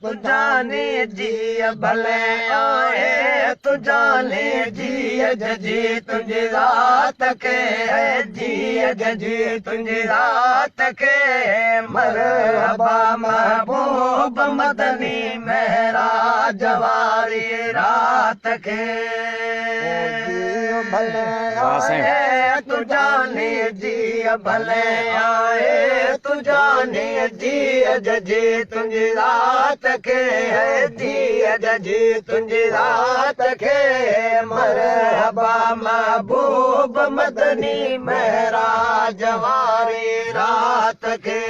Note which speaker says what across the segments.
Speaker 1: تجاني جيءَ ڀلي آهي تجاني جيءَ ججي تنهنجي ذات کي جيءَ ججي تنهنجي ذات کي مرحبا محبوب مدني معراج واري رات کي
Speaker 2: واهه سائين.
Speaker 1: تجاني جيءَ ڀلي آهي تجاني جيءَ ججي تنهنجي ذات کي جيءَ ججي تنهنجي ذات کي مرحبا محبوب مدني معراج واري رات کي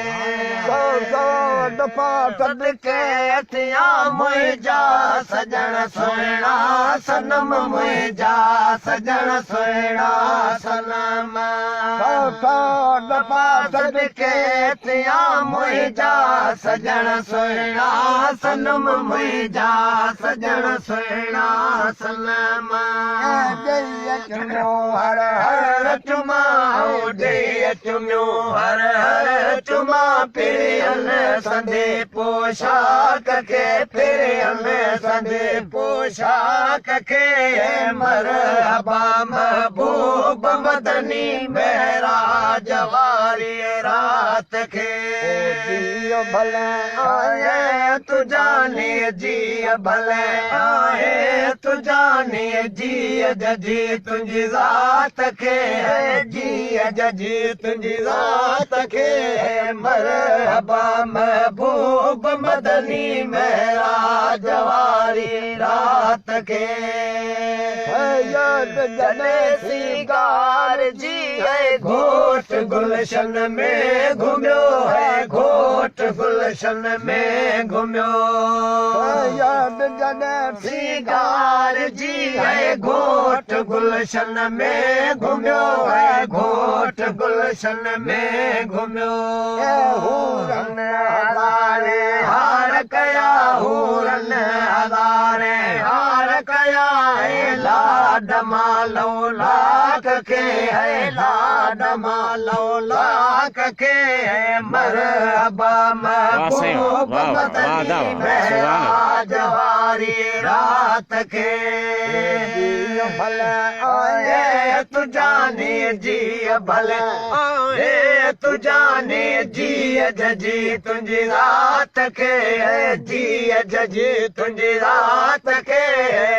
Speaker 1: صدقي ٿيا منهنجا سڄڻ سهڻا صنم منهنجا سڄڻ سهڻا صنم صدقي ٿيا منهنجا سڄڻ سهڻا صنم منهنجا سڄڻ سهڻا صنم هر هر چما ڏي چميو هر هر چما پرين سندي پوشاڪ کي پرين سندي پوشاڪ کي مرحبا محبوب مدني معراج واري رات کي آهي تجاني جيءَ ڀلي آهي تجاني جيءَ ججي تنهنجي ذات کي جيءَ ججي تنهنجي ذات کي مرحبا محبوب مدني معراج واري رات کي جڏهن سينگار جي ہے گهوٽ گلشن ۾ گهميو ہے گهوٽ گلشن ۾ گهميو سينگار جي ہے گهوٽ گلشن ۾ گهميو ہے گهوٽ گلشن ۾ گهميو هزاري هار ڪيا هورن هزاري هار ڪيا هي لاڏ مالو لاک کي هي لاڏ مالو لاک کي مرحبا
Speaker 2: واهه سائين،
Speaker 1: محبوب
Speaker 2: واهه، واهه،
Speaker 1: مدني
Speaker 2: واهه، سبحان الله.
Speaker 1: معراج واري رات کي تجاني جيءَ ڀلي آهي تجاني جيءَ ججي تنهنجي ذات کي جيءَ ججي تنهنجي ذات کي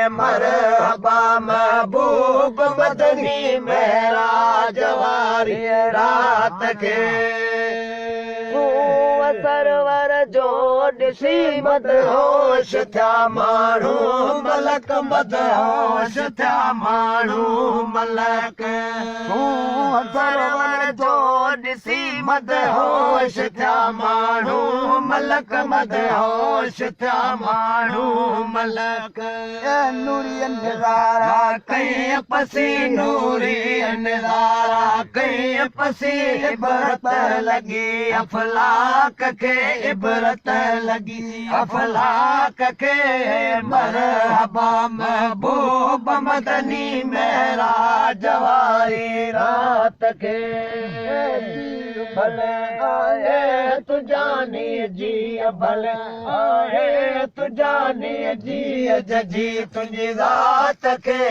Speaker 1: مرحبا محبوب مدني معراج واري رات کي سرور جو ڏسي مدهوش ٿيا ماڻهو ملڪ مدهوش ٿيا ماڻهو ملڪ سرور جو ڏسي مدهوش ٿيا ماڻهو ملڪ مدهوش ٿيا ماڻهو ملڪ نظارا ڪئين پسي نوري نظارا ڪئين پسي عبرت لڳي افلاڪ کي عبرت لڳي افلاڪ کي مرحبا محبوب مدني معراج واري رات کي ڀلي آهي تجاني جيءَ ڀلي آهي تجاني جيءَ ججي تنهنجي ذات کي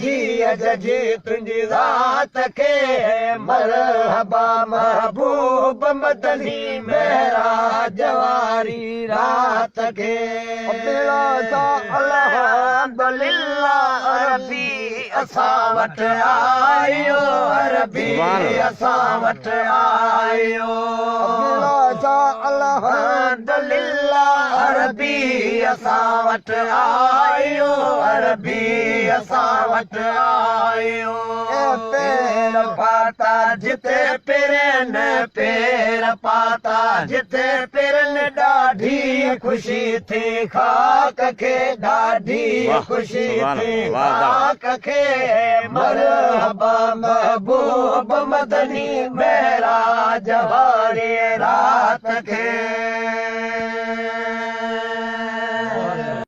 Speaker 1: جيءَ ججي تنهنجي ذات کي مرحبا محبوب مدني معراج واري رات کي الحمدلله عربي اسان وٽ آيو عربي
Speaker 2: سبحان الله.
Speaker 1: اسان وٽ آيو الحمدلله عربي اسان وٽ آيو عربي اسان وٽ آيو پير پاتا جتي پرين پير پاتا جتي پرين ڏاڍي خوشي ٿي خاڪ کي ڏاڍي
Speaker 2: واهه،
Speaker 1: خوشي
Speaker 2: سبحان
Speaker 1: ٿي
Speaker 2: الله، واهه، واهه.
Speaker 1: خاڪ کي مرحبا محبوب مدني معراج واري رات کي.